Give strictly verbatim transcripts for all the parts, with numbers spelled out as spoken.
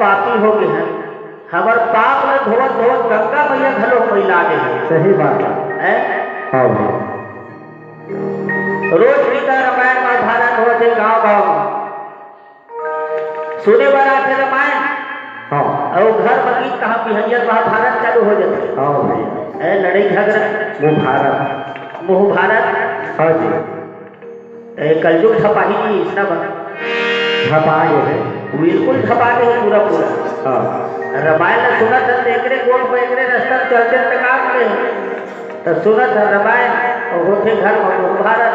पापी हो गे हन। हमर पाप ल धोवत धोवत गंगा मैया घलो मैला गे हे। सही बात हे। हैं? हाँ भैया। रोज गीता रामायण महाभारत होथे गांव गांव म। सुने बर आथे रामायण। हाँ। अउ घर म गीत कहाँ बिहनिया महाभारत चालू हो जाथे। हाँ भैया। ए, लड़ाई झगड़ा। मुहाभारत। मुहाभारत। हाँ जी। ए, कलयुग झपाही जी, इसना बना। झपा गे हे। बिल्कुल झपा गे हे पूरा पूरा। हाँ। रामायण ल सुनत हन त एकरे गोठ म, एकरे रस्ता म चलते त का करे? त सुनत हन रामायण, अउ होथे घर म मुहाभारत।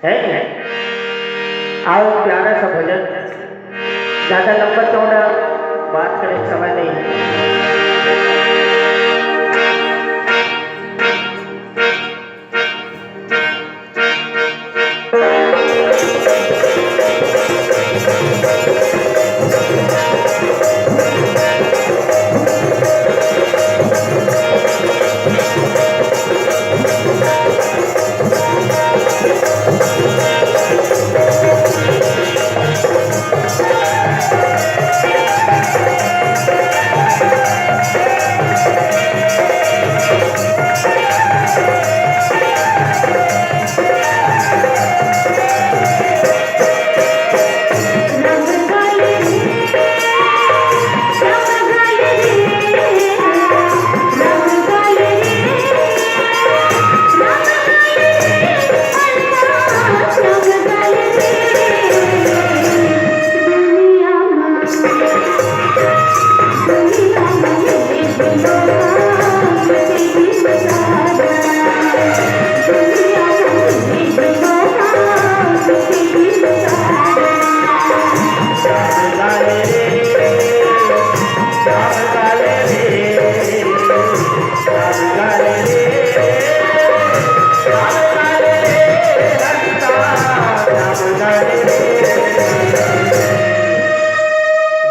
हे? आओ, प्यारा सा भजन, ज्यादा लंबा चौड़ा बात करे के समय नहीं हे।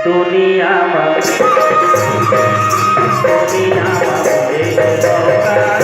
दुनिया म, दुनिया म एक मौका तुझे दुनिया म एक मौका तुझे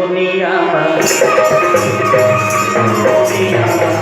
दुनिया म, दुनिया म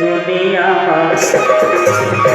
दुनिया म